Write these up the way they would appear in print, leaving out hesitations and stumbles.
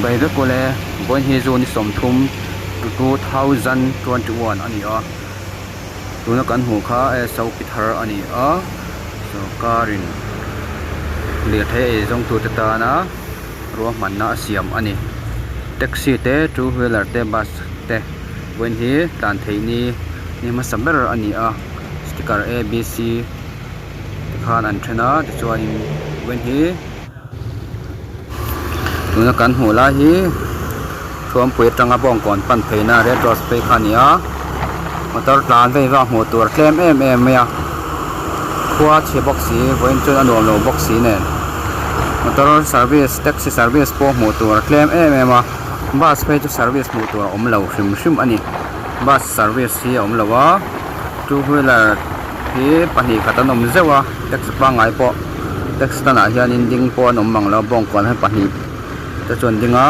Bai vek ule vawiin hi June ni sawmthum 2021 a ni a tuna kan hmuh kha SOP thar a ni a sorkar in lirthei ei zawng tute tana ruahmanna a siam a ni taxi te two wheeler te bus te vawiin hi tlan theih ni ni hmasa ber a ni a sticker a b c tikhan an then a tichuanin vawiin hi. Tuna kan hmuh lai hi Thuampui atanga Bawngkawn pan pheina Red Rose phei kha a ni a motor tlan vei vak hmuh tur a tlem em em mai a khua chhe bawk si vawiin chuan a nuam lo bawk si nen motor service taxi service pawh hmuh tur a tlem em em a bus phei chu service hmuh tur a awm lo hrim hrim a ni bus service hi a awm lo a two wheeler hi pahnih khat an awm zeuh a taxi pangngai pawh taxi stand ah hianin ding pawh an awm mang lo a bawngkawn hian pahnih te chu an ding a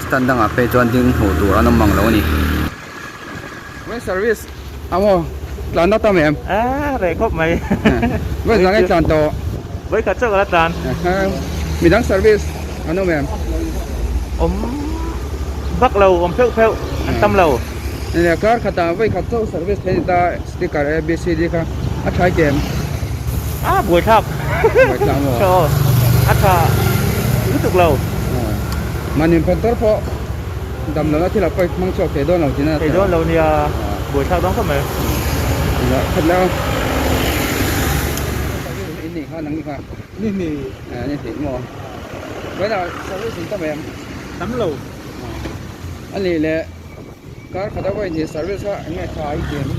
stand dangah phei chuan ding hmuh tur an awm mang lo a ni. Vawiin service a maw tlan na tam em? Aaa reh khawp mai. Vawiin zan nge tlan tawh? Vawi khat chauh ka la tlan. Midang service an awm em? Awm vak lo awm pheuh pheuh an tam lo. Nia kar khatah vawi khat chauh service thei a ni ta sticker A B C D kha a tha kem. A buai thlak. Buai thlak maw? Aw a tha lutuk lo. Mahni motor pawh dam lohna thil ah pawh i hmang chhuak thei dawn lo tihna Thei dawn lo nia buai thlak dawn khawp mai. Nia khat leh a. In nih kha nang ni kha. Ni hnih. Ni hnih maw? Vawiinah service in tam em? Tam lo. A nih leh. Kar khat a vawiin hi service kha eng nge tha i ti em?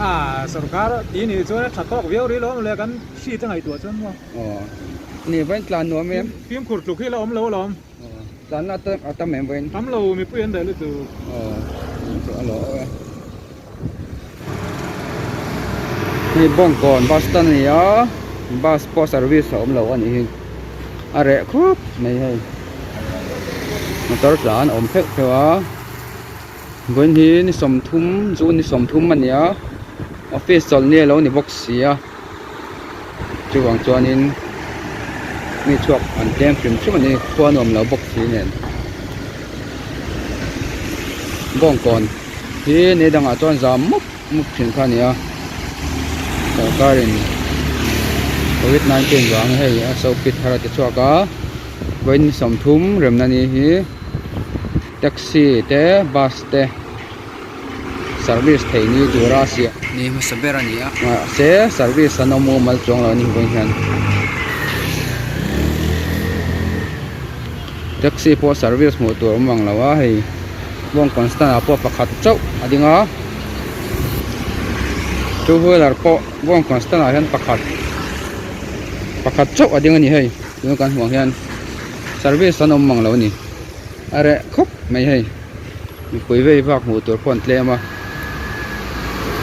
A sorkar tih nih chuan a tha tawk viau rih lo ang le kan hriat a ngaihtuah chuan maw. Aw ni vawiin tlan nuam em? Fimkhur tluk hi la awm lo alawm. Aw tlan na a tam em vawiin? Tam lo mipui an daih lutuk. Aw chu a lo awm e. Hei Bawngkawn bus stand a ni a bus pawh service a awm lo a nih hi a reh khup mai hei. Motor tlan a awm pheuh pheuh a vawiin hi ni sawmthum june ni sawmthum a ni a office chawlhni a lo ni bawk si a chuvang chuanin mi chhuak an tlem hrim hrim a ni khua nuam lo bawk si nen bawngkawn hi ni dangah chuan zam mup mup thin kha a ni a sorkar in covid 19 vang hei a sop thar a ti chhuak a. Vawiin 30 remna ni hi taxi te bus te service theih ni tura siam ni hmasa ber a ni a mahse service an awm mumal chuang lo a ni vawiin hian taxi pawh service hmuh tur a awm ang lo a hei bawngkawn stand ah pawh pakhat chauh a ding a two wheeler pawh bawngkawn stand ah hian pakhat pakhat chauh a ding a ni hei. Tuna kan hmuh ang hian service an awm mang lo a ni a reh khawp mai hei mipui vei vak hmuh tur pawh an tlem a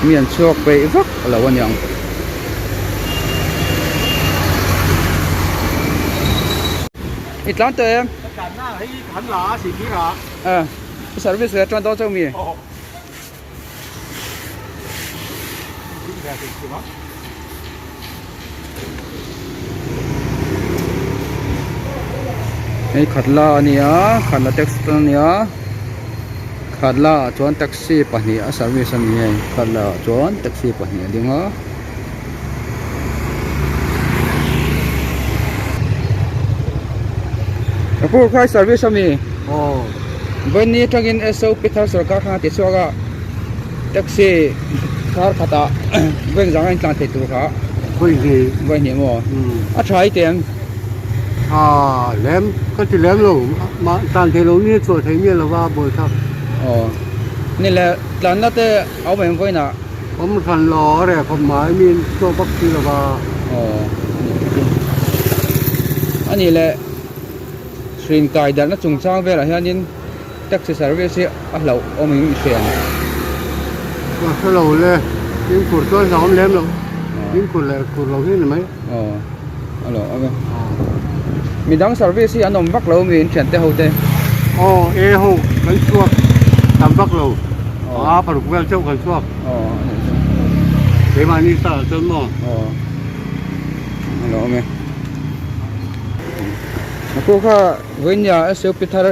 mi an chhuak peih vak lo a niang. I tlan tawh em? Ka tlan na hei kan la a sihtir a. A service ve atang dawn chauh mi? Aw. Hei khatla a ni a khatla taxi stand a ni a khatla ah chuan taxi pahnih a service a ni hei khatla ah chuan taxi pahnih a ding a. Ka pu khai service a mi? Aw. Vawiin atangin SOP thar sorkar khan a ti chhuak a taxi kar khatah vawiin zang a intlan thei tur kha. Vawiin hnih. Vawiin hnih maw? A tha i teng? Tha lem ka ti lem lo mah tlan thei lo ni chhuah thei miah lova buai thlak. Aw. Ni le tlanna te a awm em vawiinah? Awm hran lo a reh khawp mai mi in chhuak vak si lova. Aw a nih leh hrin kai darhna chungchang velah hianin taxi service hi a hlauh awm in i hria ang. Ka hre lo le fimkhur chuan hlauhawm lem lo fimkhur leh khur lo hi a ni mai. Aw a lo awm e midang service hi an awm vak lo mi in thiante ho te. Aw e ho kan chhuak tam vak lo. A paruk vel chauh kan chhuak. Aw a nih chu. Keimahni star ah chuan maw? Aw a lo awm e. Khu kha vawinia SOP thar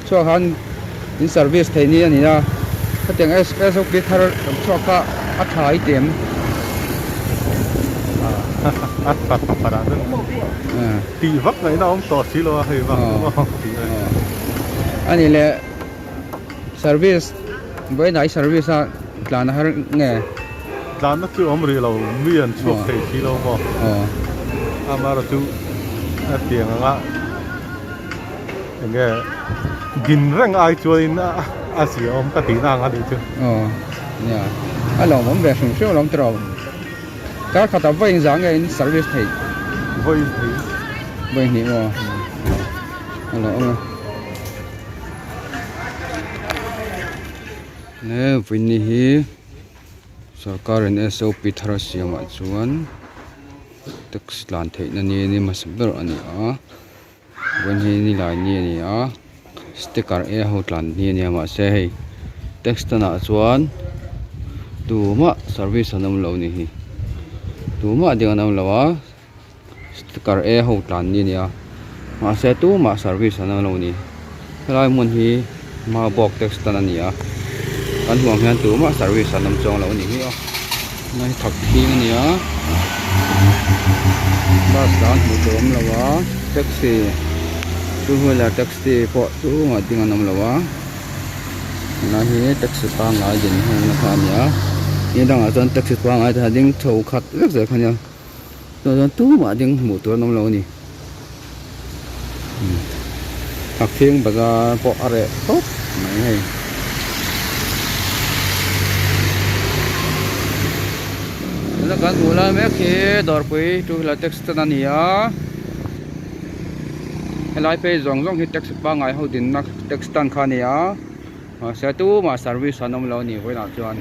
chhuak han in service theih ni a ni a, khatiang SOP thar awm chhuak kha a tha i ti em? A tha pakhat ah chuan tih vak ngaihna a awm tawh si lo a hei vang chu maw tih a ni. A nih leh service vawiinah i service a tlan a har nge? Tlanna chu awm rih lo, mi an chhuak thei si lo maw? Amaherawhchu hetiang anga eng nge din reng ai chuanin a zia awm ka tihna ang a nih chu. Aw nia, a lawmawm ve hrim hrim alawm tiraw. Kar khatah vawiin zah nge in service theih? Vawiin hnih. Vawiin hnih maw? A lawmawm e. He vawiin ni hi. Sorkarin SOP thar a siamah chuan tax tlan theihna ni ni hmasa ber a ni a vawiin hi nilai ni a ni a sticker e ho tlan ni a ni a mahse hei tax stand ah chuan tumah service an awm lo a ni hi tumah ding an awm lo a sticker e ho tlan ni a ni a mahse tumah service an awm lo a ni helai hmun hi Maubawk tax stand a ni a kan hmuh ang hian tumah service an awm chuang lo a ni hi aw helai hi thak hing a ni a bus tlan hmuh tur a awm lo a taxi two wheeler taxi pawh tumah ding an awm lo a helai hi taxi pangngai din hungna kha a ni a ni dangah chuan taxi pangngai te a ding chho khat vek zel kha a nia. Tunah chuan tumah ding hmuh tur an awm lo a ni Thakthing bazar pawh a reh khawp mai hei. Tuna kan hmuh lai mek hi dawrpui two wheeler taxi stand a ni a helai phei zawng zawng hi taxi pangngai ho dinna taxi stand kha a ni a mahse tumah service an awm lo a ni vawiinah chuan.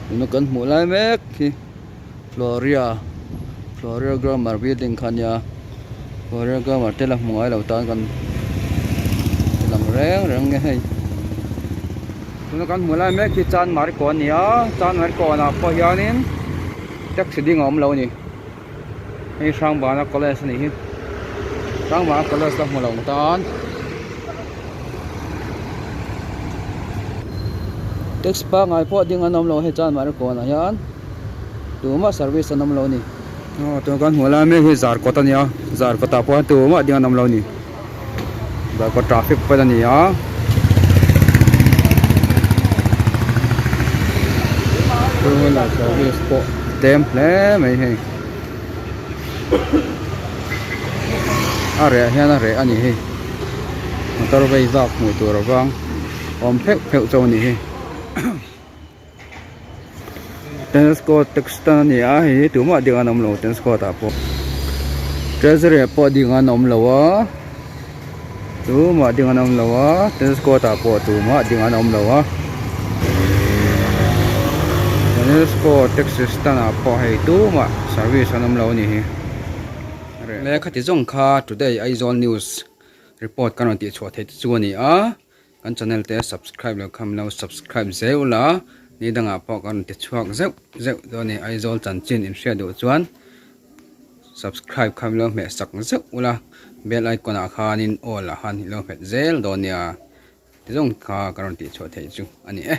Tuna kan hmuh lai mek hi Floria Floria Grammar building kha a nia Floria Grammar te la hmu ngai lo tan kan lang reng reng nge hei tuna kan hmuh lai mek hi Chanmari kawn a ni a Chanmari kawnah pawh hianin taxi ding a awm lo a ni hei Hrangbana college a nih hi Hrangbana college la hmu lo tan. Taxi pangngai pawh ding an awm lo hei chuan mahni kawnah hian tumah service an awm lo a ni aw tuna kan hmuh lai mek hi zarkawt a nia zarkawt ah pawh hian tumah ding an awm lo a ni zarkawt traffic pawh a ni a. Two wheeler service pawh tlem hle mai hei a reh hian a reh a ni hei motor vei vak hmuh tur avang awm pheuh pheuh chauh a ni hi tennis court taxi stand a ni a hei hi tumah ding an awm lo tennis court ah pawh treasury ah pawh ding an awm lo a tumah ding an awm lo a tennis court ah pawh tumah ding an awm lo a tennis court taxi stand ah pawh hei tumah service an awm lo a ni hi lehkha ti zawng kha today Aizawl news report kan rawn tih chhuah theih te chu a ni a kan channel te subscribe loh kha min lo subscribe zeuh la ni dangah pawh kan rawn ti chhuak zeuh zeuh dawn a ni Aizawl chanchin inhriat duh chuan subscribe kha min lo hmeh sak zeuh ula bell icon ah khanin all ah khan i lo hmet zel dawn nia ti zawng kha ka rawn tih chhuah theih chu a ni e.